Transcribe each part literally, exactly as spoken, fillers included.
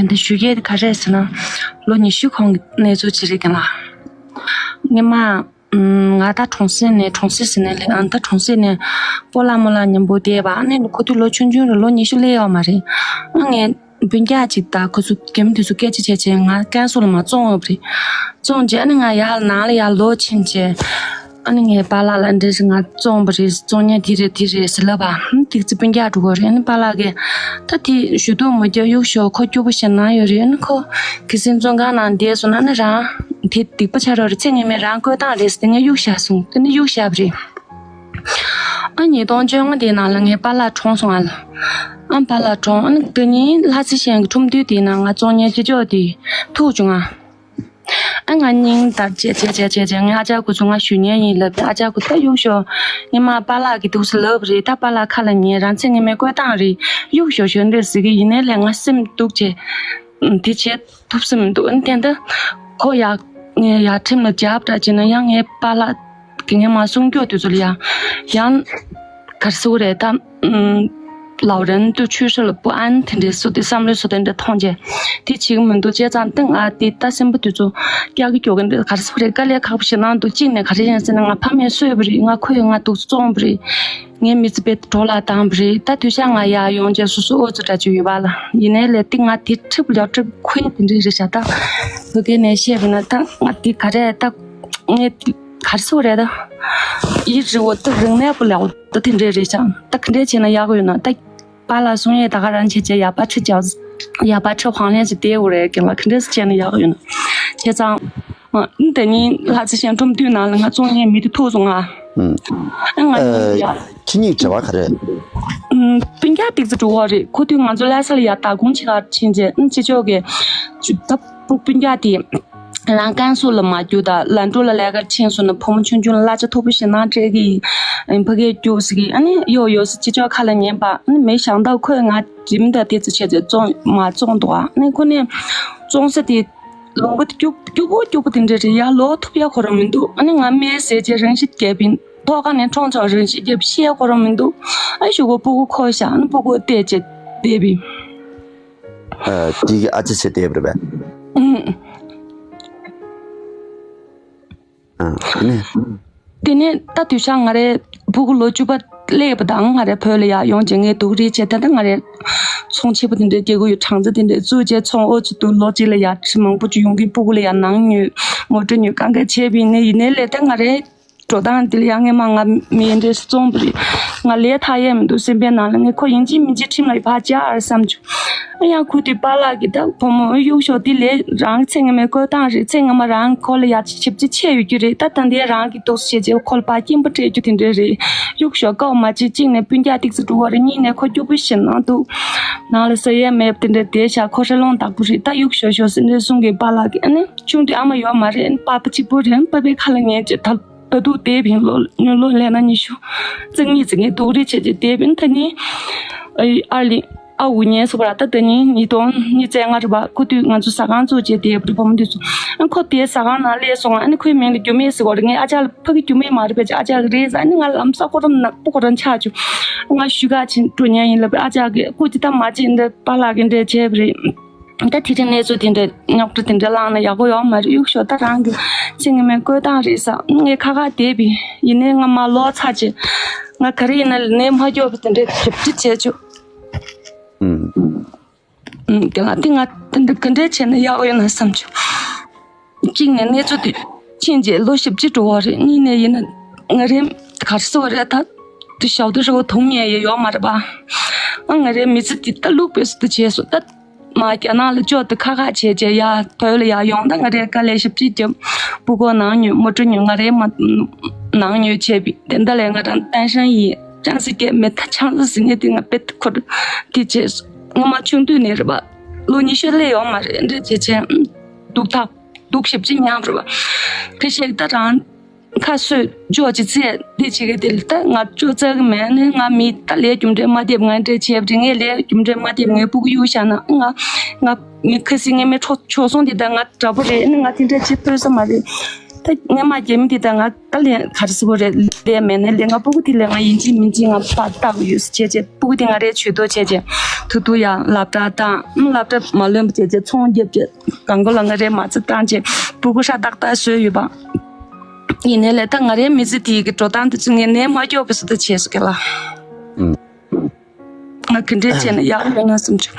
ད་ཞུ་ཡས་དེ་ག་རེ་རེད་ཟེར་ན། ལོ་ཉི་ཤུ་གོང་གི་གནས་ཚུལ་ཅིག་རེད་རྒན་ལགས། སྔོན་མ། ཨམ། ང་ད་གྲོང་གསེབ་ནས། གྲོང་གསེབ་ཟེར་ནས་ལས། ཨ། ད་གྲོང་གསེབ་ནས་སྤོ་ལགས་རྨོ་ལགས་མཉམ་པོ་བསྡད་པ། ཨ་ནི་ཁོ་དུས་ལོ་ཆུང་ཆུང་རེད། ལོ་ཉི་ཤུ་སླེབས་ཡོད་མ་རེད། ཨ། ངས་སྤུན་ཀྱག་ཅིག་དང་ཁོ་ཚོ་རྒན་མོ་དེ་ཚོ་སྐད་ཆ་བྱས་བྱས་ང་ཀན་སུའུ་ལ་མར་བཙོང་ཡོད་པ་རེད། བཙོང་རྗེས་ཨ་ནི་ང་ཡར་ནང་ལ་ཡར་ལོག་ཕྱིན་རྗེས། ཨ་ནི་ངས་པཱ་ལགས་ལ་འདི་འདྲ་ང་བཙོང་པ་རེད། བཙོང་མཁན་འདི་རེད་འདི་རེད་ཟེར་ལབ་པ། ཧུམ། ཏིག་ཙི་སྤུན་ཀྱག་འགྲོ་གི་རེད། ཨ་ནི་པཱ་ལགས་ཀྱིས་ད་དེ་ཞུ་གཏུག་མ་རྒྱག་གཡུག་ཞོག་ཁོ་སྐྱོ་པོ་ཞེ་དྲག་ཡོད་རེད། ཨ་ནི་ཁོ་གལ་སྲིད་བཙོན་ཁང་ནང་བསྡད་སོང་ན་ཨ་ནི་རང་དེ་སྡིག་པ་ཆགས་རོགས་རེད། ཚེ་སྔོན་མའི་རང་བཀོད་སྟངས་རེད་ཟེར་ཏེ་ངས་གཡུག་བཞག་སོང་། དེ་ནི་གཡུག་བཞག་པ་རེད། ཨ། ཉིས་སྟོང་བཅོ་ལྔ་དེའི་ནང་ལ་ངའི་པཱ་ལགས་གྲོངས་སོང་ང་ལ། ཨ། པཱ་ལགས་གྲོངས། ཨ་ནི་དེ་ཉིན་ལྷ་རྩེ་ཞིང་གི་ཁྲོམ་འདུས་དེའི་ནང་ང་བཙོང་མཁན་སྐྱེས་མཆོག་དེ་ཐུག་བྱུང་ང་། ཨ། ང་སྙིང་འདར་བྱས་བྱས་བྱས་བྱས་བྱས། ངའི་ཨ་ཅག་ཁོ་ཚོ་ང་ཞུ་མཁན་ཡིན་ལབ་པས། ཨ་ཅག་ཁོ་ད་གཡུག་ཞོག་སྔོན་མ་པཱ་ལགས་ཀྱིས་འདུག་སེ་ལབ་པ་རེད། ད་པཱ་ལགས་ཁ་ལ་ཉན། རང་ཚེ་སྔོན་མའི་བཀོད་སྟངས་རེད། གཡུག་ཞོག་ཞོག་འདྲ་ཟེར་གི་ཡིན་ནའི་ལས་ང་སེམས་སྡུག་བྱས། དེ་བྱེད་ཐུབ་ས་མི་འདུག་ཨ་ནི་དེ་འདྲ་ཁོ་ཡར་ངའི་ཡར་ཁྲིམས་ལ་རྒྱབ་འདྲ་བྱས་ན་ཡང་ངའི་པཱ་ལགས་ཀྱིས་ངའི་མ་སྲུང་སྐྱོབ་དུས་ཚོད་ལ་ཡང་ཡང་ག་རེ་ཟེར་དགོས་རེད་ད། ཨམ། ལའོ་རན་དུ་ཆུས་ཧྲི་ལ་པུ་ཨན་དེ་འདྲའི་བཟོ་དེ་བསམ་བློའི་བཟོ་དེ་འདྲ་མཐོང་རྗེས་དེ་བྱེད་ཀྱི་མི་འདུག་བྱས་ཙང་ད་ང་དེ་ད་སེམས་པ་དེ་ཚོ་སྐྱག་གི་སྐྱོག་གི་འདྲ་ག་རེ་ཟེར་དགོས་རེད། དཀའ་ལས་ཁག་པོ་ཞེ་དྲག་འདུག་གཅིག་ནས་ག་རེ་ཡིན་ཟེར་ན་ང་ཕ་མས་གསོས་པ་རེད། ང་ཁོས་ང་འདུག་སེ་བཙོང་པ་རེད། ངའི་མི་ཚེ་དཔེ་འགྲོ་ལ་བཏང་བ་རེད། ད་དུས་ཤག་ང་ཡར་ཡོང་རྗེས་སོ་སོ་ཨོ་ཙི་འདྲ་ཅིག་ཡོད་པ་ལ། ཡིན་ནའི་ལས་དེ་ང་དེ་ཁྲིབ་ལོ་ཁྲིབ་ཁོའི་དེ་འདྲའི་རེད་ཤག་ད་བོད་སྐད་ནས་བཤད་པ་ཡིན་ན་ད་ང་དེ་ག་རེ་ད་ངས་ག་རེ་ཟེར་དགོས་རེད་ད། ཡིད་རི་བོ་ད་རིང་ནས་པོ་ལའོ་ད་དེ་འདྲའི་རེད་ཤག་ད་ག་འདྲས་བྱས་ན་ཡག་གི་ཡོད་ན། ད་པཱ་ལགས་གསུང་ཡས་ད་ག་རང་བྱས་བྱས་ཡར་པ་ཁྲི་བྱས། ཡར་པ་ཁྲི་ཧོང་ལན་ཅིག་བསྡད་དགོས་རེད། རྒན་ལགས་ག་འདྲས་བྱས་ན་ཡག་གི་ཡོད་ན། བྱས་ཙང་། ཨ། དེ་ནི་ལྷ་རྩེ་ཞིང་ཁྲོམ་དུས་ནང་ལ་ང་བཙོང་མཁན་མི་དེ་ཐུག་སོང་ང་། ཨུམ། ཨ། ང་ཨ། ཡ། ཁྱེད་གཉིས་འབྲེལ་བ་ག་རེ། ཨུམ། སྤུན་ཀྱག་ཏིག་ཙི་འགྲོ་བ་རེད། ཁོ་དུས་ང་ཚོ་ལྷ་ས་ལ་ཡར་ལྟ་སྐོར་བྱེད་གར་ཕྱིན་རྗེས། ཨུམ། སྐྱེས་མཆོག་གིས་ད་སྤུན་ཀྱག་དེ་རང་ཀན་སུའུ་ལ་མ་རྒྱུགས་དང་། ལན་ཀྲུའུ་ལ་ལས་ཀར་ཕྱིན་སོང་ན་བུ་མོ་ཆུང་ཆུང་ལ་གླ་ཆ་མཐོ་པོ་ཞིག་གནང་སྤྲད་གི་ཡིན། ཕ་གིར་རྒྱུགས་ཟེར་གི། ཨ་ནི་ཡོ་ཡོ་ཟེར་སྐྱེས་མཆོག་ཁ་ལ་ཉན་པ། ཨ་ནི་མི་ཞང་ད་ཁོས་ང་རིམ་ད་ཏིག་ཙི་བྱས་རྗེས་བཙོང་མ་བཙོང་འདུག་ཨ་ནི་ཁོ་ནས་བཙོང་ས་དེ། ལུང་པ་དེ་སྐྱུག་སྐྱུག་པོ་སྐྱུག་པོ་དེ་འདྲ་རེད། ཡར་ལོག་ཐུབ་ཡག་ཁོ་རང་མི་འདུག་ཨ་ནི་ང་རྨས་བཟས་རྗེས་རང་ཤི་བརྒྱབ་པ་ཡིན། ཐོག་ཁ་ནས་མཐོང་ཙང་རང་ཤི་བརྒྱབ། ཤི་ཡག་ཁོ་རང་མི་འདུག་ཨ་ཞུ་གོ་སྤུ་གུ་ཁོ་བཞག་ཨ་ནི་སྤུ་གུ་བལྟས་བྱས་བསྡད་པ་ཡིན། ཨ། དེ་གི་ཨ་ཅེ་ཚེ་བསྡད་པ་རེད་པས། ཨུ། ཨ་ནི། དེ་ནས་ད་དུས་ཤག་ང་རའི་སྤུ་གུ་ལོ་བཅུ་པ་སླེབས་པ་དང་ང་རའི་བོད་ལ་ཡར་ཡོང་རྗེས་ངས་སྡུག་རུས་བྱས། ད་ལྟ་ང་རའི་ཚོང་ཆེ་པོ་དེ་འདྲའི་རྒྱག་གི་ཡོད། གྲངས་ཚད་དེ་འདྲའི་བཙུགས་རྗེས་ཚོང་ཨོ་ཚོ་དུ་ལོ་གཅིག་ལ་ཡར་ཁྲི་མང་པོ་ཅིག་ཡོང་གི། སྤུ་གུ་ལ་ཡར་ནང་ཉོས་མོ་ཊ་ཉོས་གང་ག་བྱས་པ་ཡིན་ནའི་ཡིན་ནའི་ལས་ད་ང་རའི་འགྲོ་སྟངས་འདི་ལ་ཡང་སྔས་མ་ང་མི་འདྲ་བཙོང་པ་རེད། ང་ལས་ཐར་ཡས་མི་འདུག་སེམས་པའི་ནང་ལ་ངས་ཁོ་ཡིན་གཅིག་མིན་གཅིག་ཁྲིམས་ལ་ཕར་སྦྱར་བསམ་བྱུང་། ཨ་ཡང་ཁོ་དེ་པཱ་ལགས་ཀྱིས་ད་བུ་མོ་གཡུག་ཞོག་འདི་ལས་རང་ཚེ་སྔ་མའི་བཀོད་སྟངས་རེད། ཚེ་སྔ་མ་རང་ཁོ་ལ་ཡ་ཆིབས་ཆིབས་ཆེ་ཡོད་རྒྱུ་རེད། ད་ད་འདི་རང་གི་འདུག་བྱས་རྗེས་ཁོ་ལ་ཕར་སྐྱིན་པ་སྤྲད་རྒྱུ་དེ་འདྲ་རེད། གཡུག་ཞོག་དཀའ་བ་མ་བྱེད། གཅིག་ནས་སྤུན་ཀྱག་ཏིག་ཙི་འགྲོ་བ་རེད། གཉིས་ནས་ཁོ་སྐྱོ་པོ་ཞེ་དྲག་འདུག་ནང་ལ་ཟ་ཡས་མེད་པ་དེ་འདྲ་བསྡད་ཤག་ཁོ་ཧྲ་ལོང་བདག་པོ་རེད། ད་གཡུག་ཞོག་ཞོག་ཟེར་འདྲ་གསུང་གི། པཱ་ལགས་ཀྱིས་ཨ་ནི་ཆུང་དུས་ཨ་མ་ཡོད་མ་རེད། པཱ་ཕ་གཅིག་པུ་རེད། པཱ་ཕའི་ཁ་ལ་ཉན་བྱས་ད། ད་དུང་བསྡད་པ་ཡིན། ལོ་ལོ་ལོ་ལས་ན་ཉི་ཤུ་རྩ་གཉིས་ཙམ་ངས་སྡུག་རུས་བྱས་བྱས་བསྡད་པ་ཡིན། ད་ནི་ཨ་ལི་ཨ་འུ་ཉལ་སོང་བ་ར། ད་ད་ནི་ཉིས་སྟོང་ཉི་ཤུ་རྩ་ལྔ་རེད་པ། ཁོ་དུས་ང་ཚོ་ཟ་ཁང་བཙུགས་བྱས་བསྡད་པ་རེད། བུ་མོ་དུས་སུ་ཨ་ཁོ་དེའི་ཟ་ཁང་ནང་སླེབས་སོང་། ཨ་ནི་ཁོའི་མིང་ལ་རྒྱུ་མེད་ཟེར་བ་རེད། ངས་ཨ་ཅག་ལ་ཕ་གི་རྒྱུ་མེད་མ་རེད་པས། ཨ་ཅག་རེད་ཟེར། ཨ་ནི་ང་ལམ་སང་ཁོ་རང་ནག་པོ་ཁོ་རང་ཆགས་བྱུང་། ང་ཞུ་ག་ཕྱིན་འགྲོ་མཁན་ཡིན་ལབ་པས། ཨ་ཅག་གིས་སྐུ་ཅི་ད་མ་བྱེད་འདྲ་པཱ་ལགས་ཀྱིས་འདྲ་བྱས་པ་རེད། ད་དེ་རིང་གནས་ཚུལ་དེ་འདྲ་རྙོག་དྲ་དེ་འདྲ་བསླངས་ན་ཡག་པོ་ཡོད་མ་རེད། གཡུག་ཞོག་ད་རང་གི་ཚེ་སྔ་མའི་བཀོད་སྟངས་རེད་ཟེར། ངས་ཁ་ཁ་བསྡད་པས། ཡིན་ནའི་ང་མར་ལོག་ཚར་རྗེས་ང་ག་རེ་ཡིན་ན་ལས་ནས་མ་སྐྱོབ་པ་དེ་འདྲ་གྲིབ་གྲིབ་བྱས་བྱུང་། ཨུམ། ཨུམ། དེ་ལ་དེ་ང་དེ་འདྲ་ག་འདྲ་བྱས་ན་ཡག་པོ་ཡོད་ན་བསམ་བྱུང་། གཅིག་ནས་གནས་ཚུལ་དེ་ཕྱིན་རྗེས་ལོ་བཞི་བཅུ་འགྲོ་བ་རེད། གཉིས་ནས་ཡིན་ན་ང་རེ་ག་རེ་ཟེར་བ་རེད། ད་དེ་ཞའོ་ཏུ་ཧྲི་བོ་དུང་ཉལ་ཡས་ཡོད་མ་རེད་པ། ཨ་ང་རའི་མི་ཚེ་འདི་ད་ལུག་པའི་སུ་དུ་བྱས་སོང་། ད་མ་རྒྱ་ནག་ལ་ཅོག་ཏུ་ཁ་ཁ་བྱས་བྱས་ཡར་བོད་ལ་ཡར་ཡོང་། ད་ང་རའི་དཀའ་ལས་ཞབས་ཕྱི་རྒྱབ། སྤུ་གུ་ནང་ཉོས། མོ་ཊ་ཉོས། ང་རའི་མ་ནང་ཉོས་བྱས་པའི་དེ་འདྲ་ལས་ང་རང་ཏན་ཧྲན་ཡིན། ཅང་སི་སྐད་མེད། ད་ཆང་ས་ཟིན་ནས་དེ་ང་དཔེ་ཁོ་དེ་བྱས་སོང་། ང་མ་ཆུང་དུས་ནས་རེད་པ། ལོ་ཉི་ཤུ་སླེབས་ཡོད་མ་རེད། འདྲ་བྱས་བྱས་སྡུག་ཐག་སྡུག་ཞེ་པོ་ཅིག་མྱངས་རེད་པ། ཁ་ཤས་ད་རང་ཁ་གསོས་འཇོག་ཅིག་ཚེ་འདི་བྱེད་ཀྱི་དེ་ལ་ད་ང་ཅོ་བཙལ་གི་མེད་ནི། ང་མི་ད་ལས་རྒྱུ་འབྲས་མ་འདེབས། ང་འདྲ་བྱས་པ་རེད། ངས་ལས་རྒྱུ་འབྲས་མ་འདེབས། ངའི་སྤུ་གུ་གཡུག་བཞག་ན་ང་ང་མི་ཁ་སིང་ངའི་མི་ཁྲོ་བྱོལ་སོང་དེ། ད་ང་དྲག་པོ་རེད་ནི། ང་དེ་འདྲ་བྱེད་ཕོད་ས་མ་རེད། ད་སྔན་མ་རྒྱ་མི་དེ་དང་ང་ད་ལན་ག་རེ་ཟེར་དགོས་རེད། ལས་མེད་ནས་ལས། ང་སྤུ་གུ་དེ་ལས་ང་ཡིན་གཅིག་མིན་གཅིག་ང་ཕར་ལྟ་དགོས་ཡོད་ཟེར་བྱས་བྱས། སྤུ་གུ་དེ་ང་རའི་ཇུས་གཏོགས་བྱས་བྱས། ཐུག་ཐུག་ཡ་སློབ་གྲྭ་བཏང་། ཨ་སློབ་གྲྭ་མ་ལོན་པ་བྱས་བྱས་ཚོང་རྒྱབ་བྱས། གང་གོ་ལ་ང་རའི་མ་རྩ་བཏང་བྱས། སྤུ་གུ་ཧྲ་ཏག་ཏག་བཟོས་ཡོད་པ། ཡིན་ནའི་ལས་ད་ང་རའི་མི་ཚེ་དེའི་གི་འགྲོ་སྟངས་དེ་ཚོ་ངས་ནས་མ་སྐྱོབ་པའི་བཟོ་ལྟ་བྱས་སོང་གི་ལ། ཨུམ། ང་ག་འདྲས་བྱས་ན་ཡག་ཡོད་ན་བསམ་བྱུང་།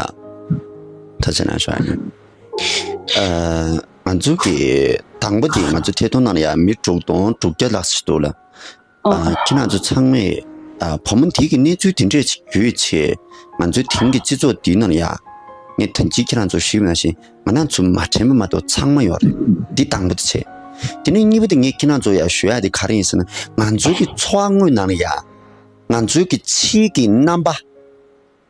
ཨ། ཐུགས་རྗེ་གནང་ཞུ་ཡ་ཡིན། ཨ། ང་ཚོ་གི་དང་པོ་དེ་ང་ཚོ་ཐད་གཏོང་ནང་ལ་ཡ་མི་དྲུག་སྟོང་དྲུག་བརྒྱ་ལྷག་ཞིག་འདུག་ལ། ཨ། ཨ། ཁྱེད་རང་ཚོ་ཚང་མས། ཨ། བུ་མོ་དེ་གི་གནས་ཚུལ་དེ་འདྲས་ཅིག་བརྒྱུད་བྱས། ང་ཚོའི་དེང་གི་སྤྱི་ཚོགས་འདིའི་ནང་ལ་ཡ། ངས་ད་ཅི་ཁྱེད་རང་ཚོ་ཞུས་པ་ནང་བཞིན་ང་རང་ཚོ་མ་དྲན་པ་མ་གཏོགས་ཚང་མ་ཡོད་རེད། འདི་དང་པོ་དེ་བྱས། དེ་ནས་གཉིས་པ་དེ་ངས་ཁྱེད་རང་ཚོ་ཡ་ཞུ་ཡ་དེ་ག་རེ་ཡིན་ཟེར་ན། ང་ཚོའི་གི་འཚོ་བ་དངོས་ནང་ལ་ཡ། ང་ཚོའི་གི་ཕྱིའི་གི་རྣམ་པ།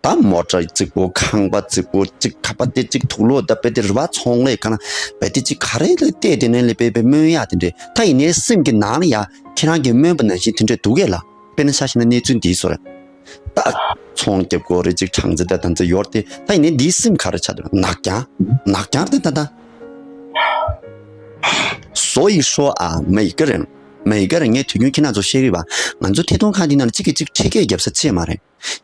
ད་མོ་ཊ་རྫིག་པོ། ཁང་པ་རྫིག་པོ། གཅིག་ཁ་པར་དེ་གཅིག་དུག་ལོག་ད་དཔེ་དེ་རི་བ་ཚོང་ལས་ག་ན་དཔེ་དེ་གཅིག་ག་རེ་ལ་བལྟས་དེ་ནས་ལས་དཔེ་དཔེ་སྨོན་ཡ་དེ་འདྲས། ད་ཡིན་ནའི་སེམས་ཀྱི་ནང་ལ་ཡ་ཁྱེད་རང་གིས་སྨོན་པ་ནང་བཞིན་དེ་འདྲས་འདུག་གས་ལ། དཔེར་ན་ཆ་བཞག་ན་གནས་ཚུལ་འདིའི་བཟོ་རེད། ད་ཚོང་རྒྱབ་དགོས་རེད། གཅིག་གྲངས་ཚད་ད་ད་ཚོད་ཡོད་དེ། ད་ཡིན་ནའི་འདིའི་སེམས་ག་རེ་ཆགས་འདུག་ནག་རྐྱང་ནག་རྐྱང་རེད་ད་ད། 所以说啊，每个人，每个人 ངས་དུས་རྒྱུན་ཁྱེད་རང་ཚོ་བཤད་གི་རེད་པ། ང་ཚོ་ཐད་གཏོང་ཁང་འདི་ནང་ལ་གཅིག་གིས་གཅིག་ཁྲིད་སྐད་རྒྱབ་ས་ཅིག་མ་རེད།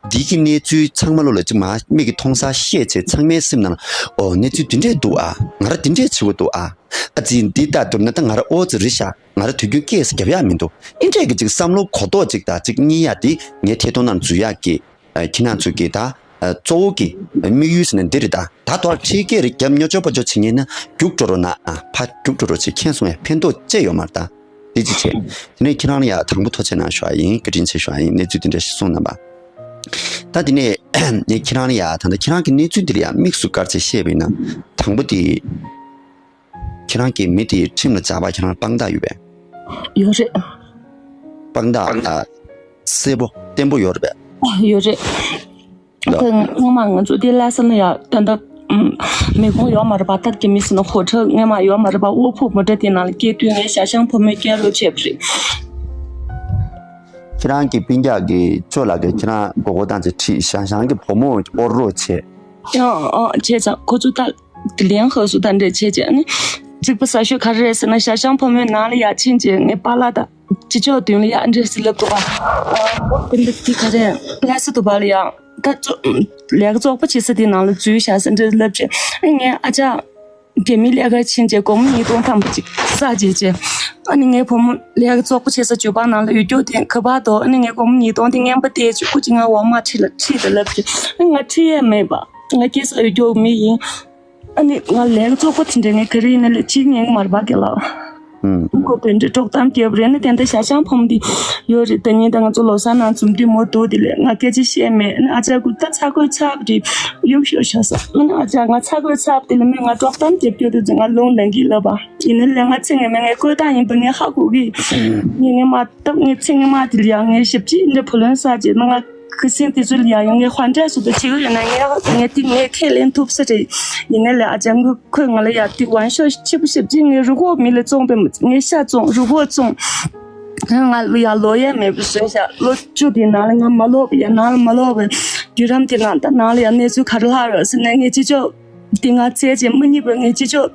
འདི་གི་གནས་ཚུལ་ཚང་མ་ལོ་ལ་གཅིག་མ་མིག་གིས་མཐོང་ས་བཤད་བྱས། ཚང་མའི་སེམས་ནང་ལ་ཨོ་གནས་ཚུལ་འདི་འདྲས་འདུག་ཨ། ང་རང་འདི་འདྲས་བྱེད་དགོས་འདུག་ཨ། ཨ་ཙི་འདི་ལྟ་འདུག་ན་ད་ང་རང་ཨོ་ཙི་རེད་ཤག་ང་རང་དུས་རྒྱུན་སྐད་ཟེར་རྒྱབ་ཡག་མི་འདུག་ཨེ་འདྲས་ཀྱི་གཅིག་བསམ་བློ་གོ་རྟོགས་གཅིག་དང་གཅིག་གཉིས་ཡ་དེ་ངས་ཐད་གཏོང་ནང་འཛུལ་ཡག་གི། ཨ། ཁྱེད་རང་ཚོ་གི་ད། ཨ། གཙོ་བོ་གི་དམིགས་ཡུལ་ཟེར་ན་འདི་རེད་ད། ད་དོར་ཁྲིད་སྐད་རེ་རྒྱབ་སྨྱོ་སྦྱོར་པ་སྦྱོར་བྱེད་ཉེན་ན་རྒྱུགས་འགྲོ་རོགས་གནང་ཨ། ཕ་རྒྱུགས་འགྲོ་རོགས་བྱེད། མཁྱེན་སོང་ངས་ཕན་ཐོགས་ཅི་ཡོད་མ་རེད་ད། དེ་ཅི་བྱེད། དེ་ནས་ཁྱེད་རང་ལ་ཡ་དང་པོ་ཐུགས་རྗེ་གནང་ཞུ་བ་ཡིན། བཀའ་དྲིན་ཆེ་ཞུ་བ་ཡིན། གནས་ཚུལ་དེ་འདྲ་ཞིག་གསུངས་གནང་པ། ད་དེ་ནས་ངས་ཁྱེད་རང་ལ་ཡ་ད་ལྟ་ཁྱེད་རང་གི་གནས་ཚུལ་འདི་ལ་ཡ་དམིགས་སུ་བཀར་བྱས་བཤད་པ་ཡིན་ན། དང་པོ་དེ། ཁྱེད་རང་གི་མི་དེ་ཁྲིམས་ལ་སྦྱར་བ་ཁྱེད་རང་དཔང་རྟགས་ཡོད་པས། ཡོད་རེད། དཔང་རྟགས་ཨ། གསལ་པོ་བརྟན་པོ་ཡོད་རེད་པས། ཡོད་རེད། ལགས། ཁོས་སྔོན་མ་ང་ཚོ་དེ་ལྷ་ས་ལ་ཡ་ད་ལྟ་ཨམ། མི་ཁོང་ཡོད་མ་རེད་པ། ད་རྒྱ་མི་ཟེར་ན་ཧོ་ཁྲ་སྔོན་མ་ཡོད་མ་རེད་པ། དབུལ་ཕོངས་མི་འདྲ་དེ་ནང་ལ་སྐྱེས་དུས་ངའི་ཞ་ཞང་བུ་མོས་སྐྱེལ་རོགས་བྱས་པ་རེད། ཁྱེད་རང་གི་སྤུན་ཀྱག་གི་ཅོ་ལགས་ཀྱིས་ཁྱེད་རང་མགོ་སྐོར་བཏང་བྱས་ཁྲིད། ཞང་ཞང་གི་བུ་མོ་དབོར་རོགས་བྱས། ཡང་ཨ་བྱས་ཙང་ཁོ་ཚོ་ད་དེ་ལན་ཧ་སུ་ད་འདྲས་བྱས་བྱས། ཨ་ནི་རྩིག་པ་ཟ་ཤོས་ག་རེ་རེད་ཟེར་ན། ཞ་ཞང་བུ་མོའི་ནང་ལ་ཡར་ཕྱིན་བྱས་ངའི་པཱ་ལགས་དང་ཅི་ལྕོགས་མདུན་ལ་ཡར་འདྲས་སེ་ལབ་འདུག་ག་ཨ་ཨོ་དེ་འདྲ་དེ་ག་རེ་ལྷ་ས་དུ་བ་ལ་ཡ་ད་ཅོ་ལས་ཀ་བཙོག་པོ་བྱེད་ས་དེ་ནང་ལ་འཛུལ་ཤག་ཟེར་འདྲས་ལབ་བྱས། ཨ་ངས་ཨ་ཅག་རྒྱ་མི་ལས་ཀར་ཕྱིན་བྱས་སྒོར་མོ་ཉིས་སྟོང་ཐམ་པ་ཅིག་བསགས་བྱས་བྱས། ཨ་ནི་ངའི་བུ་མོ་ལས་ཀ་བཙོག་པོ་བྱེད་ས་ཇོ་པ་ནང་ལ་ཡོད་རྒྱུ་དེ་ག་པར་འདུག་ཨ་ནི་ངའི་སྒོར་མོ་ཉིས་སྟོང་དེ་རྔན་པ་སྟེར་བྱས་སྐུ་མཁྱེན་ང་ཝལ་མར་ཁྲིད་ལ་ཁྲིད་དང་ལབ་བྱས། ཨ་ནི་ང་ཁྲིད་ཡས་མེད་པ། ང་སྐྱེས་ས་ཡོད་རྒྱུ་མི་ཡིན། ཨ་ནི་ང་ལས་ཀ་བཙོག་པོ་དེ་འདྲ་ངས་ག་རེ་ཡིན་ན་ལས་བྱེད་ཉན་གི་མ་རེད་པ་རྒན་ལགས། ཨུམ། ཁོ་དེ་འདྲ་དཀྲོག་གཏམ་རྒྱབ་རེད། ཨ་ནི་དེ་འདྲ་ཞ་ཞང་བུ་མོ་འདི་ཡོད་རེད། ད་ཉིན་ད་ང་ཚོ་ལོ་གསར་ནང་འཛོམས་དུས་མོ་འདུག་དེ་ལས་ང་སྐད་ཆ་བཤད་མེད། ཨ་ནི་ཨ་ཅག་ཁོ་ད་ཚ་གོས་ཚ་པོ་རེད། གཡུག་ཤོག་ཤ་ས། ཨ་ནི་ཨ་ཅག་ང་ཚ་གོས་ཚ་པོ་དེ་ལ་མོས་ང་དཀྲོག་གཏམ་རྒྱབ་རྒྱུ་དེ་ཚོ་ང་རླུང་ལངས་གི་ལབ་པ། ཡིན་ནའི་ལས་ང་ཚེ་ངན་མེད། ངའི་བཀོད་སྟངས་ཡིན་པ་ངས་ཧ་གོ་གི། ངས་ངའི་མ་ད་ངས་ཚེ་ངན་མ་དེ་ལ་ཡང་ངས་ཞབས་ཕྱི་འདྲ་བུ་ལོན་བསགས་རྗེས་ན་ང་ཁུ་སིམ་དེ་ཚོ་ལ་ཡང་ཡང་ངས་དཔལ་འབྱོར་སོགས་དང་བྱེད་ཀྱི་ཡོད་ན་ངས་ངས་དེ་ངས་ཁས་ལེན་ཐུབ་ས་རེད། ཡིན་ནའི་ལས་ཨ་ཅག་ངོས་ཁོས་ང་ལ་ཡ་དེ་དབང་ཤོག་ཆེ་པོ་ཞབས་ཕྱི་ངས་རུ་ཁོག་མི་ལ་བཙོང་པའི་མ་ངས་ཤ་བཙོང་རུ་ཁོག་བཙོང་། ང་ལ་ཡ་ལོ་ཡས་མེད་པ་བཟོས་ཤག་ལོ་བཅུ་དེ་ནང་ལ་ང་མ་ལོག་པ་ཡ་ནང་ལ་མ་ལོག་པའི་བརྒྱུད་རིམ་དེ་ནང་ད་ནང་ལ་ཡ་གནས་ཚུལ་ག་རེ་ལྷག་རེད་ཟེར་ན་ངས་ཅི་ལྕོགས། དེ་ང་བཙལ་རྗེས་མ་རྙེད་པར་ངའི་ཅི་ལྕོགས་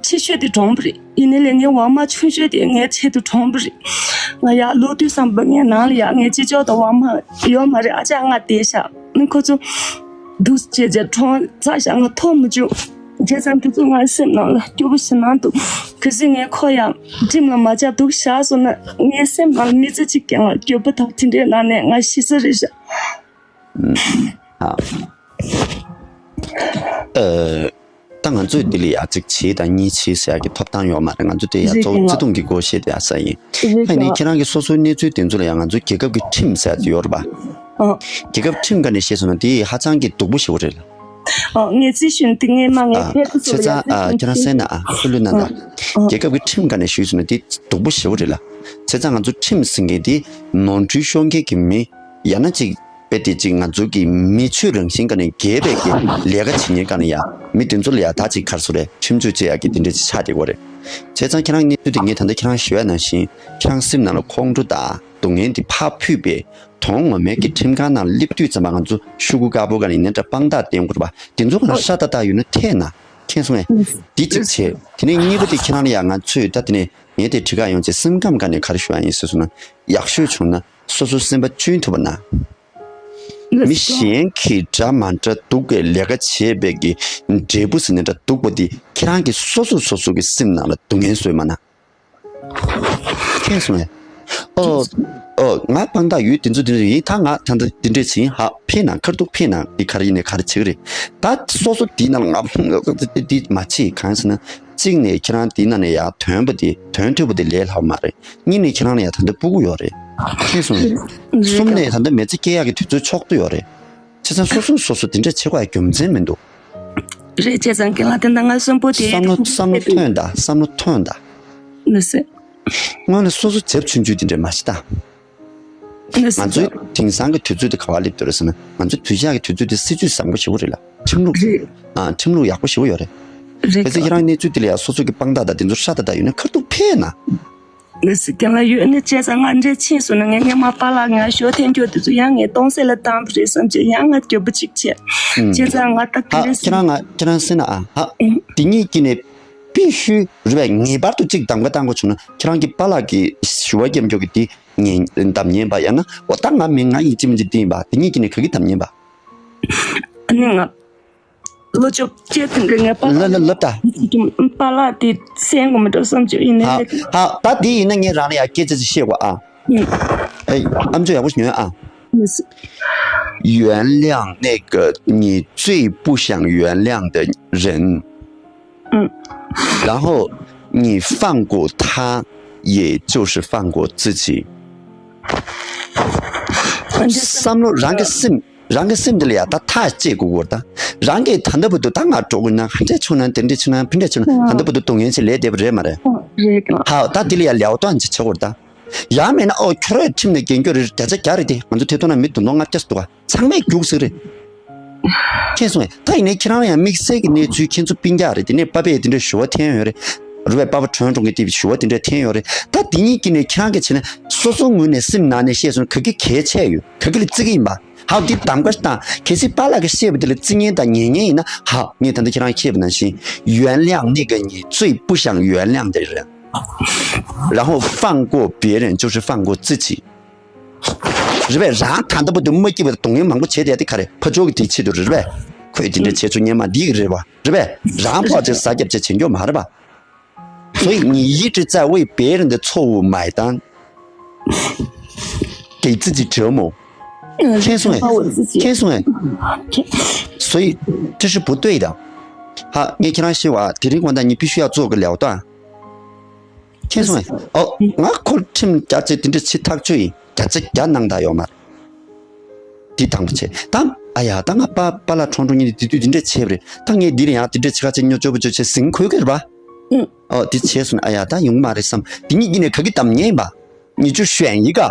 ཆེ་ཤོས་དེ་གྲོངས་པ་རེད། ཡིན་ནའི་ལས་ངའི་ཝལ་མར་ཆུང་ཤོས་དེ་ངའི་ཆེད་དུ་གྲོངས་པ་རེད། ང་ཡར་ལོག་དུས་ཙམ་པ་ངའི་ནང་ལ་ཡ་ངའི་ཅི་ལྕོགས་དང་ཝལ་མར་ཡོད་མ་རེད། ཨ་ཅག་ང་བསྡད་ཤག་ནི་ཁོ་ཚོ་འདུག་བྱས་རྗེས་གྲོངས་ཚར་ཤག་ང་ཐོབ་མི་བྱུང་། བྱས་ཙང་དེ་ཚོ་ངའི་སེམས་ནང་ལ་སྐྱོ་པོ་ཞེ་དྲག་འདུག་གལ་སྲིད་ངས་ཁོ་ཡང་ཁྲིམས་ལ་མ་ཆགས་འདུག་བཞག་སོང་ན་ངའི་སེམས་ནང་ལ་མི་ཚེ་གཅིག་རྐྱང་ལ་སྐྱོ་པོ་དང་དེ་འདྲའི་ནང་ནས་ང་ཤི་ས་རེད་ཤག་ཨ། ཨ། ད་ང་ཚོས་འདི་ལ་ཡ་གཅིག་བྱེད་དང་གཉིས་བྱེད་ཟེར་ཡག་གི་ཐོབ་ཐང་ཡོད་མ་རེད། ང་ཚོ་དེ་ཡ་རེད་གཙོ་བོ་རེད་བརྩེ་དུང་གི་སྒོ་ཕྱེ་དེ་ཡ་ས་ཡིན། རེད་ཧེ་ནས་ཀྱང་ཁྱེད་རང་གི་སོ་སོའི་གནས་ཚུལ་དེ་ཚོ་ལ་ཡ་ང་ཚོའི་རྒྱལ་ཁབ་ཀྱི་ཁྲིམས་ཟེར་ཡག་ཡོད་རེད་པ། ཨ། རྒྱལ་ཁབ་ཁྲིམས་སྒང་ནས་བཤད་སོང་ན་དེ་ཧ་ཅང་གི་སྡུག་པོ་ཞེ་པོ་རེད་ལ། ཨ། ངས་རྩིས་ཞུ་ན་དེ་ངས་མ་ངས་ཨ། ཕེབས་བསུ་བྱས་ཙང་ཨ་ཁྱེད་རང་གསན་ན་ཨ་ལྷོད་ལྷོད་གནང་དང་། ཨ། རྒྱལ་ཁབ་ཀྱི་ཁྲིམས་སྒང་ནས་ཞུས་སོང་ན་དེ་སྡུག་པོ་ཞེ་པོ་རེད་ལ། བྱས་ཙང་ང་ཚོ་ཁྲིམས་ཟེར་མཁན་དེ་ནོར་འཁྲུལ་ཤོར་མཁན་གྱི་མི་ཡང་ན་ཅིག་དཔེ་དེ་གཅིག་ང་ཚོ་གི་མི་ཆོས་རང་བཞིན་སྒང་ནས་རྒྱས་པའི་གི་ལས་ཀ་བྱེད་མཁན་སྒང་ནས་ཡ་མི་དེ་ཚོ་ལ་ཡ་ད་ཅིག་ག་རེ་ཟེར་དགོས་རེད། ཁྲིམས་གཅོད་བྱེད་ཡག་གི་དེ་འདྲ་ཅིག་ཆགས་བསྡད་ཡོད་རེད། བྱས་ཙང་ཁྱེད་རང་གི་གནས་ཚུལ་དེ་ངས་ད་ལྟ་ཁྱེད་རང་ཞུ་ཡ་ནང་བཞིན་ཁྱེད་རང་སེམས་ནང་ལ་ཁོང་ཁྲོ་དང་སྡུག་བསྔལ་དེ་ཕར་ཕུད་པའི་དོན་ངོ་མའི་གི་ཁྲིམས་ཁང་ནང་སླེབས་དུས་ཙམ་པ་ང་ཚོ་ཤོག་གུ་དཀར་པོ་སྒང་ནས་ཡིན་ན་འདྲ་དཔང་རྟགས་བསྟན་དགོས་རེད་པ། དེ་ཚོ་ག་ན་ཧྲ་ཏག་ཏག་ཡོད་ན་འཐད་ན། མཁྱེན་སོང་ངས། འདི་གཅིག་བྱས། དེ་ནས་གཉིས་པ་དེ་ཁྱེད་རང་ལ་ཡང་ང་ཚོས་ད་དེ་ནས་ངས་དེ་ཁྲི་ཁ་ཡོང་ཚེ་སེམས་ཁམས་སྒང་ནས་ག་རེ་ཞུ་ཡ་ཡིན་ཟེར་སོང་ན། ཡག་ཤོས་བྱུང་ན་སོ་སོ་སེམས་པ་གཅུན་ཐུབ་པ་ན། མི་གཞན་གྱིས་འདྲ་མ་འདྲ་སྡུག་གི་ལས་ཀ་བྱས་པའི་གི་འབྲས་བུ་ཟེར་ནས་འདྲ་སྡུག་པ་དེ་ཁྱེད་རང་གིས་སོ་སོ་སོ་སོ་གི་སེམས་ནང་ལ་སྡུག་བསྔལ་བཟོས་མ་ན། མཁྱེན་སོང་ངས། ཨོ། ཨོ། ང་དཔང་རྟགས་ཡོད་དེ་ཚོ་དེ་འདྲ་ཡིན། ད་ང་ད་ལྟ་འདི་འདྲས་བྱེད་ཡིན། ཧ། ཕན་ན་ཁར་ཐུག་ཕན་ན་འདི་ག་རེ་ཡིན་ནས་ག་རེ་བྱེད་ཀྱི་རེད། ད་སོ་སོ་འདི་ནང་ང་འདི་མ་བྱེད། གང་ཟེར་ན། གཅིག་ནས་ཁྱེད་རང་འདི་ནང་ནས་ཡར་ཐོན་པ་དེ་ཐོན་ཐུབ་པ་དེ་ལས་སླ་བ་མ་རེད། གཉིས་ནས་ཁྱེད་རང་ལ་ཡང་ད་ལྟ་སྤུ་གུ་ཡོད་རེད། མཁྱེན་སོང་ངས། གསུམ་ནས་ད་ལྟ་མི་ཚེ་སྐྱེལ་ཡག་གི་དུས་ཚོད་ཕྱོགས་བསྡུས་ཡོད་རེད། བྱས་ཙང་སོ་སོས་སོ་སོ་དེ་འདྲ་བྱེད་དགོས་ཡ་རྒྱུ་མཚན་མི་འདུག་རེད། བྱས་ཙང་རྒན་ལགས་དེ་འདྲ་ང་གསོན་པོ་དེ་བསམ་བློ་བསམ་བློ་ཐོན་ད། བསམ་བློ་ཐོན་ད། ལགས་སེ། སྔོན་ལ་སོ་སོ་ཚབ་ཆུང་ཆུང་དེ་འདྲ་མ་བྱེད་ད། ལགས་སེ། ང་ཚོའི་དེང་སང་གི་དུས་ཚོད་དེ་ག་བ་སླེབས་འདུག་རེད་ཟེར་ན། ང་ཚོའི་དུས་ཞག་གི་དུས་ཚོད་དེ་སྲིད་ཇུས་བཟང་པོ་ཞེ་པོ་རེད་ལ། ཁྲིམས་ལུགས། རེད། ཨ། ཁྲིམས་ལུགས་ཡག་པོ་ཞེ་པོ་ཡོད་རེད། རེད། གལ་སྲིད་ཁྱེད་རང་གནས་ཚུལ་དེ་ལ་ཡང་སོ་སོ་གི་དཔང་རྟགས་དང་དེ་ཚོ་ཧྲ་ཏག་ཏག་ཡོད་ན་ཁ་ཐུག་ཕེབས་ན། ལགས་སེ། རྒན་ལགས་ཡོད་ནི་བྱས་ཙང་ང་འདྲ་ཕྱིན་སོང་ན་ངས་སྔོན་མ་པཱ་ལགས་ང་ཞོ་འཐེན་རྒྱུ་དེ་ཚོ་ཡང་ངས་སྟོང་ཟད་ལ་བཏང་བ་རེད་བསམ་བྱས་ཡང་ང་འགྱོད་པ་ཅིག་བྱས། ཨུམ། བྱས་ཙང་ང་ད་ཧ། ག་རེ་ཁྱེད་རང་ང་ཁྱེད་རང་སེམས་ན་ཨ་ཧ། ཨུམ། དེ་གཉིས་ཀྱི་ནས་པི་ཤུ་རེད་པས། ངེས་པར་དུ་གཅིག་གདམ་ག་བཏང་དགོས་བྱུང་ན་ཁྱེད་རང་གི་པཱ་ལགས་ཀྱི་ཞུ་བ་རྒྱབ་འཇོག་གི་དེ་ངས་གདམ་ཉན་པ་ཡང་ན། འོ་ད་ང་མིན་ང་ཡིན་གཅིག་མིན་གཅིག་བསྟན་པ། དེ་གཉིས་ཀྱི་ནས་ག་གི་གདམ་ཉན་པ། ཨ་ནི་ང་ལོ་བཅོ་བརྒྱད་དེ་འདྲ་ངས་པཱ་ལགས་ལ་ལབ་ད། པཱ་ལགས་དེ་སེང་གོ་མི་འགྲོ་བསམ་བྱུང་ཡིན་ནའི། ཧ་ཧ། ད་དེ་ཡིན་ན་ངས་རང་ལ་ཡང་སྐད་ཆ་ཅིག་བཤད་དགོས་ཨ། ཨེ། ཨམ་ཅོག་ཡག་པོ་ཞིག་ཉོན་ཨ།原谅那个你最不想原谅的人。嗯。然后你放过他，也就是放过自己。བསམ་བློ་རང་གི་སེམས། རང་གི་སེམས་འདི་ལ་ཡ་ད་ཐག་བཅད་དགོས་ཀྱི་ཡོད་རེད་ད། རང་གིས་ད་ལྟ་བར་དུ་ད་ང་འགྲོ་དགོས་ན་ཧ་འདྲས་བྱུང་ན་དེ་འདྲས་བྱུང་ན་ཕི་འདྲས་བྱུང་ན་ད་ལྟ་བར་དུ་སྡུག་བསྔལ་ཅིག་ལས་བསྡད་པ་རེད་མ་རེད། རེད། ཧ་ད་འདི་ལ་ཡ་ལེའུ་སྟོན་ཅིག་བྱེད་དགོས་རེད་ད། ཡང་མེད་ན་ཨོ་ཁྱོད་རང་ཁྲིམས་ནས་འགལ་རྒྱུ་རེད། བརྒྱ་ཆ་བརྒྱ་རེད་དེ། ང་ཚོ་ཐད་གཏོང་ནང་མི་བདུན་སྟོང་ལྔ་བརྒྱ་ཟེར་འདུག་ག་ཚང་མས་རྒྱུགས་ཟེར་རེད། མཁྱེན་སོང་ངས། ད་ཡིན་ནའི་ཁྱེད་རང་ཡང་དམིགས་བསལ་གྱི་གནས་ཚུལ་ཁྱེད་ཚོ་སྤུན་ཀྱག་རེད། དེ་ནས་པ་ཕས་དེ་འདྲའི་ཞུ་བ་འཐེན་ཡོད་རེད། རུ་བས་པ་ཕ་གྲོན་གྲོང་གི་དེ་ཞུ་བ་དེ་འདྲ་འཐེན་ཡོད་རེད། ད་དེ་གཉིས་ཀྱི་ནས་ཁྱེད་རང་གིས་བྱས་ན་སོ་སོ་ངོས་ནས་སེམས་ནང་ནས་བཤད་སོང་ག་གི་གལ་ཆེ་ཡོད། ག་གི་ལ་བརྩི་གི་ཡིན་པ། ཧའོ་འདི་གདམ་ག་ཞིག་དང་གལ་སྲིད་པཱ་ལགས་ཀྱིས་བཤད་པ་དེ་ལ་བརྩི་ཉན་དང་ཉན་ཉན་ཡིན་ན་ཧ་ངས་ད་ལྟ་ཁྱེད་རང་བཤད་པ་ནང་བཞིན། 原谅那个你最不想原谅的人，然后放过别人就是放过自己。རེད་པས། རང་ད་ལྟ་བར་དུ་མ་སྐྱིད་པའི་སྡུག་བསྔལ་མང་པོ་བྱས་བསྡད་དེ་ག་རེ་ཕ་ཕྱོགས་ཀྱི་དེའི་ཆེད་དུ་རེད་པས། ཁོས་དེ་འདྲ་བྱས་ཚུལ་སྔོན་མ་འདི་གི་རེད་པ། རེད་པས། རང་ཕོག་ཅིག་ཟ་རྒྱབ་ཅིག་བྱེད་མགྱོགས་མ་རེད་པ། 所以你一直在为别人的错误买单，给自己折磨。 嗯， མཁྱེན་སོང་ངས། 把我自己 མཁྱེན་སོང་ངས། 所以这是不对的。好，ངས་ཁྱེད་རང་ཞུ་བ་དེ་རིང་དགོང་དག་ངས་必须要做个了断། མཁྱེན་སོང་ངས། ཨོ། ང་ཁོ་ཁྲིམས་བརྒྱ་ཆ་དེ་འདྲ་བྱེད་ཐག་ཆོད་ཡིན། བརྒྱ་ཆ་བརྒྱ་སྣང་དག་ཡོད་མ་རེད། འདི་དང་པོ་བྱས་ད། ཨ་ཡ་ད་ང་པ་པཱ་ལགས་ཁྲོང་ཁྲོང་གཉིས་དེ་དུས་འདི་འདྲ་བྱས་པ་རེད། ད་ངས་འདི་ལ་ཡང་འདི་འདྲ་བྱེད་ཁ་ཆེ་སྨྱོ་ཅོ་པོ་ཅོ་བྱས་ཟིང་འཁོལ་གི་རེད་པ། ཨོ་འདི་བྱས་སོང་ན་ཨ་ཡ་ད་ཡོང་མ་རེད་བསམ། འདི་གཉིས་ཀྱི་ནས་ག་གི་གདམ་ཉན་ཡིན་པ། 你就选一个。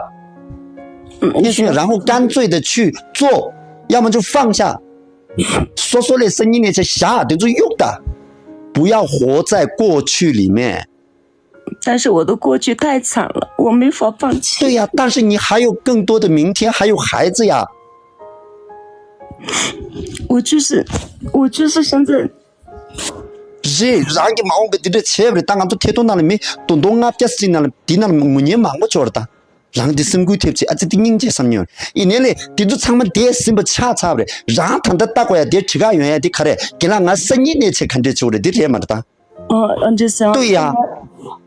你选。 然后干脆的去做，要么就放下。 སོ་སོ་ལས་སང་ཉིན་ནས་བྱས་བཞག་དེ་ཚོ་གཡུག་ད། 不要活在过去里面。 但是我的过去太惨了，我没法放弃。 对呀，但是你还有更多的明天，还有孩子呀。 我就是，我就是现在 རེད། རང་གི་མ་འོངས་པའི་འདི་འདྲ་བྱས་པ་རེད། ད་ང་ཚོ་ཐད་གཏོང་ནང་ལ་མི་བདུན་སྟོང་ལྔ་བརྒྱ་ཟིན་ནང་ལ་འདི་ནང་ལ་ངུ་མཁན་མང་པོ་ཡོད་རེད་ད། རང་འདི་སེམས་འགུལ་ཐེབས་ཆེ་ཨ་ཙི་འདི་སྙིང་རྗེ་བསམ་མྱོང་། ཡིན་ནའི་ལས་འདི་ཚོ་ཚང་མ་འདས་ཟིན་པ་ཆགས་ཚར་བ་རེད། རང་ད་ལྟ་ལྟ་དགོས་ཡ་དེ་གྲི་ཁ་ཡོང་ཡ་དེ་ག་རེད། རྒན་ལགས་ང་སང་ཉིན་ནས་བྱས་ག་འདྲས་བྱེད་དགོས་རེད། འདི་རེད་མ་རེད་ད། 呃，嗯，这样， 对呀。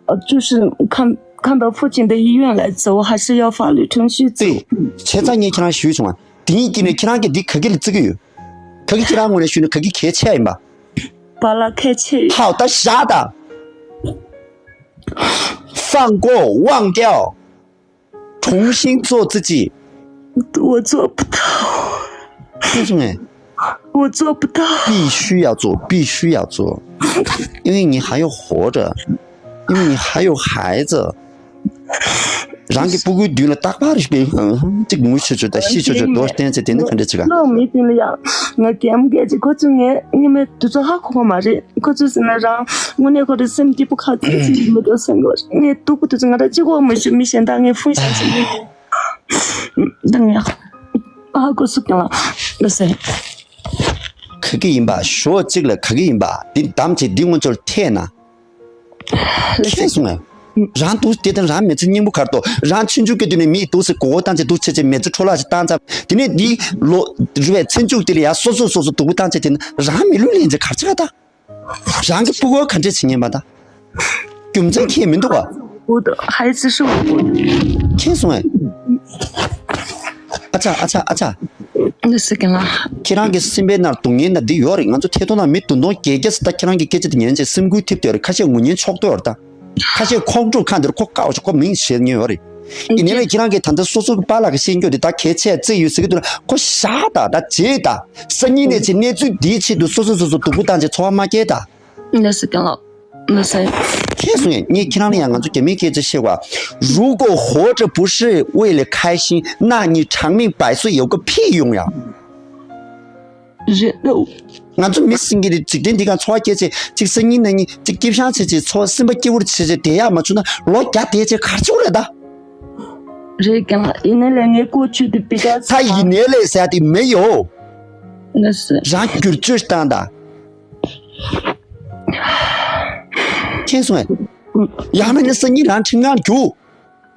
呃，就是看看到父亲的意愿来走，还是要法律程序走。 对，བྱས་ཙང་ངས་ཁྱེད་རང་ཞུས་བྱུང་ཨ། དེ་ཡིན་གྱི་ནས་ཁྱེད་རང་གིས་འདི་ག་གི་ལ་བརྩི་གི་ཡོད། ག་གི་ཁྱེད་རང་ངོས་ནས་ཞུས་ན་ག་གི་གལ་ཆེ་ཡིན་པ། 把它开启。 ཧའོ་ད་བཞག་ད། 放过忘掉，重新做自己。 我做不到。 ཁྱེད་ཚོ་ངས། 我做不到。 必须要做，必须要做，因为你还要活着，因为你还有孩子。རང་གི་སྤུ་གུའི་མདུན་ལ་རྟག་པར་ཞིག་པའི་གཅིག་ངུ་ཆུ་ཆུ་དང་ཤི་ཆུ་ཆུ་རྡོ་བསྟན་ཚེ་དེ་ནི་ག་འདྲ་བྱེད་ག། བློ་མི་མཐུན་ལ་ཡང་ང་རྒན་རྒས་ཀྱི་ཁོ་ཚོ་ངའི་ཉི་མའི་དུས་ཚོད་ཧ་གོ་གི་མ་རེད། ཁོ་ཚོས་ཟེར་ན་རང་དངོས་གནས་ཁོ་རའི་སེམས་སྐྱིད་པོ་ཁ་ཚིག་ཅིག་མི་འདུག་སེམས་ཁོ་ངས་སྡུག་པོ་དུས་ཚོད་ང་རང་གཅིག་པོ་མི་ཞུ་མི་གཞན་དག་ངས་ཧྥུན་ཤ་ཞིག་མི་ཉན། ད་ངས་ཧ་གོ་སུ་ཀྱང་ལ་ཟེར། ག་གི་ཡིན་པ། ཞོགས་གཅིག་ལ་ག་གི་ཡིན་པ། འདི་འདམ་བྱས་འདི་སྔོན་ཆོར་ཐད་ན། ཁྱེད་སོང་ངས། རང་འདུག་དེ་དང་རང་མི་ཚེ་སྙིང་པོ་གར་ཏོ། རང་ཆུང་ཆུང་གི་དུས་ནས་མིའི་འདུག་སེ་མགོ་བོ་བཏང་བྱས་འདུག་བྱས་བྱས་མི་ཚེ་འཕྲོ་བརླག་ཅིག་བཏང་ཚར། དེ་ནས་འདི་ལོ་རི་བའི་ཚེ་མཇུག་དེ་ལ་ཡ་སོ་སོ་སོ་སོ་སྡུག་པོ་བཏང་བྱས་དེ་ན་རང་མི་ལུས་ལེན་ཚེ་གར་ཆགས་ད། རང་གི་ཕྲུ་གུ་ག་འདྲས་བྱེད་ཉན་པ་ད། རྒྱུ་མཚན་ཁྱེད་མི་འདུག་ག 我的孩子是我的。 ཁྱེད་སོང་ངས། ཨ་ཅག་ཨ་ཅག་ཨ་ཅག 那是跟了。 ཁྱེད་རང་གི་སེམས་པའི་ནང་སྡུག་བསྔལ་ན་འདི་ཡོད་རེད། ང་ཚོ་ཐད་གཏོང་ནང་མི་བདུན་སྟོང་བརྒྱད་བརྒྱ་ཙམ་ད་ཁྱེད་རང་གི་སྐད་ཆ་དེ་ཉན་བྱས་སེམས་འགུལ་ཐེབས་བསྡད་ཡོད་རེད། ཁ་ཤས་ངུ་ཉན་ཆོག་ཏོ་ཡོད་རེད་ད། ཁ་ཤས་ཁོག་འཁྲུག་ཁ་འདིར་ཁོ་བཀག་བྱས་ཁོ་མིང་བཤད་ཉན་ཡོད་རེད། ཡིན་ནའི་ལས་ཁྱེད་རང་གིས་ད་ལྟ་སོ་སོ་གི་པཱ་ལགས་ཀྱི་ཤེས་རྒྱུ་དེ་ད་གལ་ཆེ་བརྩི་ཡོད་ཟེར་གི་འདུག་ན་ཁོ་བཞག་ད། ད་བརྗེད་ད། སང་ཉིན་ནས་ཕྱིན་གནས་ཚུལ་འདིའི་ཆེད་དུ་སོ་སོ་སོ་སོ་སྡུག་པོ་བཏང་བྱས་འཚོ་བ་མ་སྐྱེལ་ད། 那是跟了，那是。 ཁྱེད་སོང་ངས། ངས་ཁྱེད་རང་ལ་ཡང་ང་ཚོ་རྒྱ་མིའི་སྐད་ཆ་བཤད་པ། 如果活着不是为了开心，那你长命百岁有个屁用呀！ རེད་འདུག་ང་ཚོ་མི་སེང་གེ་རེད། འཇིག་རྟེན་འདི་ག་འཚོ་བ་སྐྱེལ་ཆེད་ཅིག་སང་ཉིན་གནངས་ཉིན་ཅིག་སྐྱིད་ཤང་བྱེད་ཆེད་འཚོ་བ་སེམས་པ་སྐྱིད་པོར་བྱེད་ཆེད་བསྡད་ཡག་མ་བྱུང་ན་ལོ་བརྒྱ་བསྡད་ཆེད་གར་བྱུང་རེད་ད། རེད་ཀྱང་ཡིན་ནའི་ལས་ངའི་ཀོ་ཆུ་དེ་པི་ཀ་ས་ཡིན་ནའི་ལས་ཟེར་དེ་མེད་ཡོ། 那是 རང་བསྒྱུར་བཅོས་བཏང་ད། མཁྱེན་སོང་ངས། ཡང་མིན་ན་སང་ཉིན་རང་ཁྲིམས་ཁང་རྒྱུགས།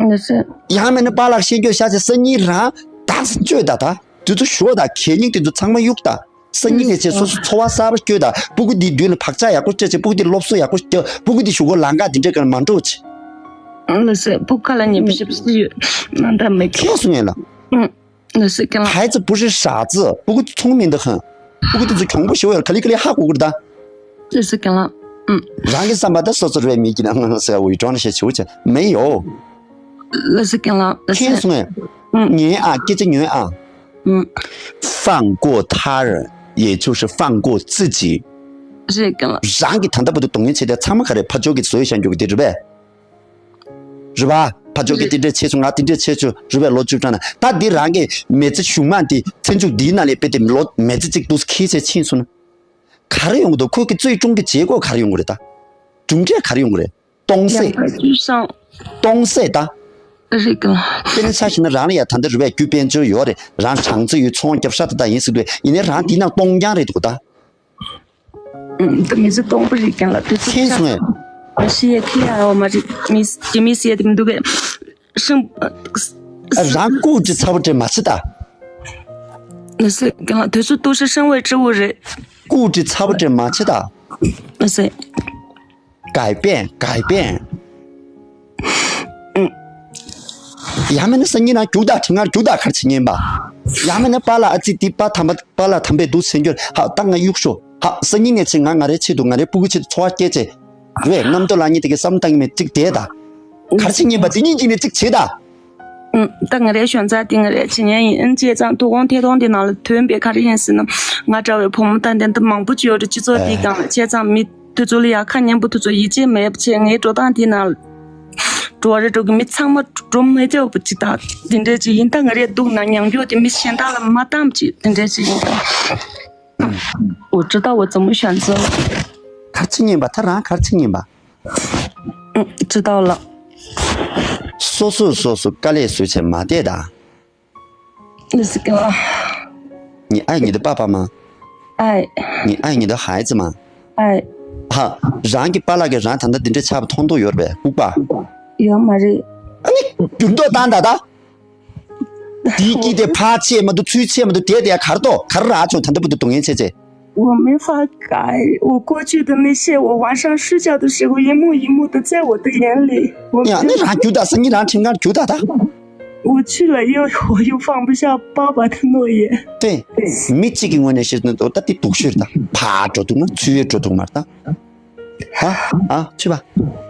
那是 ཡང་མིན་ན་པཱ་ལགས་ཤེས་རྒྱུ་བཤད་ཆེད་སང་ཉིན་རང་དག་ས་བཅོས་ད་ད། དེ་ཚོ་ཞོག་ད་གད་སྙིགས་དེ་ཚོ་ཚང་མ་གཡུག་ད། སང་ཉིན་ནས་བྱས་སོ་སོ་འཚོ་བ་གསར་པ་བསྐྱོད་དང་། སྤུ་གུ་འདིའི་མདུན་ལ་བག་ཆགས་ཡག་པོ་སྤྲད་བྱས། སྤུ་གུ་འདི་སློབ་གསོ་ཡག་པོ་རྒྱབ། སྤུ་གུ་འདི་གཞུག་གུ་ལམ་ཁ་འདི་འདྲའི་སྒང་ལ་མ་འགྲོ་བྱེད། ལགས་སེ། སྤུ་གུ་ཁ་ལ་ཉན་པ་ཞིབ་སི་ཡོད། ང་འདྲ་མེད་ཀི། ཁྱེད་སོང་ངས་ལ། ལགས་སེ་ཀྱང་ལགས། 孩子不是傻子， སྤུ་གུ་ཚོ་ཚང་མ་མི་འདུག་ཧང་། སྤུ་གུ་འདི་ཚོ་གྱོང་པོ་ཞེ་པོ་ཡོད། ག་ལེ་ག་ལེ་ཧ་གོ་གི་རེད་ད། ལགས་སེ་ཀྱང་ལགས། རང་གི་བསམ་པ་ད་སོ་སོ་རེད། མི་གི་ན་ང་ཟེར་འུ་ཡི་གྲོང་ན་ཤེས་ཆེ་བོ་ཆེ་མེད་ཡོ། ལགས་སེ་ཀྱང་ལགས། ལགས་སེ། མཁྱེན་སོང་ངས། ཉན་ཨ། སྐད་ཆ་ཉན་ཨ། 放过他人，也就是放过自己。 རེད་ཀྱང་ལགས། རང་གི་ད་ལྟ་བར་དུ་སྡུག་བསྔལ་བྱས་དེ་ཚང་མ་ག་རེ་ཕར་ཕྱོགས་ཀྱི་བཟོས་བཞག་རྒྱུ་གི་དེ་རེད་པས། རེད་པ། ཕར་ཕྱོགས་ཀྱི་དེ་འདྲས་བྱས་བྱུང་། ང་དེ་འདྲས་བྱས་བྱུང་། རེད་པས། ལོ་བཅུ་གྲངས་ན་ད་འདི་རང་གི་མི་ཚེ་གཞུག་མ་འདི་ཚེ་མཇུག་འདིའི་ནང་ལས་དཔེ་དེ་ལོ་མི་ཚེ་གཅིག་ཏུ་ཁྱི་ཚེ་ཕྱིན་སོང་ན། ག་རེ་ཡོང་གི་འདུག་ཁོ་གི་最终གི་结果ག་རེ་ཡོང་གི་རེད་ད། གྲུབ་འབྲས་ག་རེ་ཡོང་གི་རེད། སྟོང་ཟད། སྟོང་ཟད་ད། རེད་ཀྱང་། དཔེར་ན་ཆ་བཞག་ན་རང་ལ་ཡ་ད་ལྟ་རེད་པས། རྒྱུ་དཔལ་འབྱོར་ཡོད་རེད། རང་གྲངས་རྩིས་ཡོད། ཚོང་རྒྱབ་ཤ་ད་ད་ཡིན་ཟེར་དུས་ཡིན་ནའི་རང་འདི་ནང་སྟོང་རྐྱང་རེད་འདུག་ད། ད་མི་ཚེ་སྟོང་པ་རེད་ཀྱང་ལགས། དུས་ཚོད་མཁྱེན་སོང་ངས། ཤི་ཡ་ཁི་ཡ་འོ་མ་རེད། མི་ཡི་མི་ཟེར་དེ་མི་འདུག་གས། ཤིང་། རང་ལྐུགས་ཀྱི་ཚ་བོ་དྲན་མ་བྱེད་ད། ལགས་སེ་ཀྱང་ལགས། དུས་ཚོད་ཏུ་ཤི་ཤིང་བའི་སྤྲེའུ་རེད། ལྐུགས་ཀྱི་ཚ་བོ་དྲན་མ་བྱེད་ད། ལགས་སེ། 改变，改变。 ཡང་མིན་ན་སང་ཉིན་ན་རྒྱུག་དང་ཁྲི་ངར་རྒྱུག་དང་གར་བྱེད་ཉན་པ། ཡང་མིན་ན་པཱ་ལགས་ཨ་ཙི་དེ་པཱ་དམ་པ་པཱ་ལགས་དམ་པས་འདུག་སེ་འགྱུར་ཧ་ད་ང་གཡུག་ཤོག་ཧ་སང་ཉིན་ནས་ཕྱིན་ང་ང་རའི་ཆེད་དུ་ང་རའི་སྤུ་གུ་ཆེད་དུ་འཚོ་བ་སྐྱེལ་ཆེད། རེད། རྣམ་རྟོག་ལངས་ཉིན་དེ་གའི་བསམ་བཏང་གི་མེད་གཅིག་བསྡད་ད། གར་བྱེད་ཉན་པ་དེ་གཉིས་ཀྱིས་ནས་གཅིག་བྱེད་ད། ད་ང་རའི་ཞོན་རྩ་དེ་ང་རའི་བྱེད་ཉན་ཡིན། བྱས་ཙང་དོ་དགོང་ཐད་གཏོང་དེ་ནང་ལ་ཐོན་པའི་ག་རེ་ཡིན་ཟེར་ན། ང་འདྲ་བའི་བུ་མོ་ད་འདི་འདི་མང་པོ་ཅིག་ཡོད་རེད། སྤྱི་ཚོགས་དེའི་སྒང་ལ། བྱས་ཙང་མི་དེ་ཚོ་ལ་ཡ་ཁ་ཉན་པོ་དེ་ཚོ་ཡིད་ཆེས་མེད་པ་བྱས། ངའི་འགྲོ་སྟངས་དེ་ནང་ལ་འགྲོ་བ་རེ་འགྲོ་གི་མི་ཚང་མ་འགྲོ་མི་རྒྱག་པ་ཅིག་ད་དེ་འདྲས་ཅིག་ཡིན། ད་ང་རའི་སྡུག་ན་མྱང་རྒྱུ་དེ་མི་གཞན་དག་ལ་མ་བཏང་ཅིག་དེ་འདྲས་ཅིག་ཡིན་ད། འོ་ཅི་ལྟ་བུ་ཙམ་ཞན་ཚོ། གར་བྱེད་ཉན་པ་ད་རང་གར་བྱེད་ཉན་པ། ཅི་ལྟ་བུ་ལགས། སོ་སོས་སོ་སོ་དཀའ་ལས་བཟོས་བྱས་མ་བསྡད་ད། ལགས་སེ་ཀྱང་ལགས། 你爱你的爸爸吗？爱。 你爱你的孩子吗？ 爱。 ཧ། རང་གི་པཱ་ལགས་ཀྱིས་རང་ད་ལྟ་འདི་འདྲའི་ཆགས་པ་མཐོང་མཐོང་ཡོད་རེད་པས་ལྐུགས་པ། ཡོད་མ་རེད། ཨ་ནི་འགྱུར་ལྡོག་བཏང་ད་ད། དེའི་དཀྱིལ་དེ་ཕར་ཆད་མ་འདུག་ཚུར་ཆད་མ་འདུག་དེ་དེ་ཡ་གར་ཏོ་གར་ར་ཆུང་ད་ལྟ་བུ་དུ་སྡུག་བསྔལ་ཆེ་ཆེ། 我没法改，我过去的那些，我晚上睡觉的时候一幕一幕的在我的眼里。我没有 ཡང་ནི་རང་རྒྱུག་ད་སང་ཉིན་རང་ཁྲིམས་ཁང་རྒྱུག་ད་ད། 我去了又，我又放不下爸爸的诺言。 དེ། མི་གཅིག་གི་ངོས་ནས་བཤད་ན་ད་དེ་སྡུག་ཤོས་རེད་ད། ཕར་འགྲོ་ཐུབ་མ་ཚུར་འགྲོ་ཐུབ་མ་རེད་ད། ཧ། ཨ། ཆུ་བ།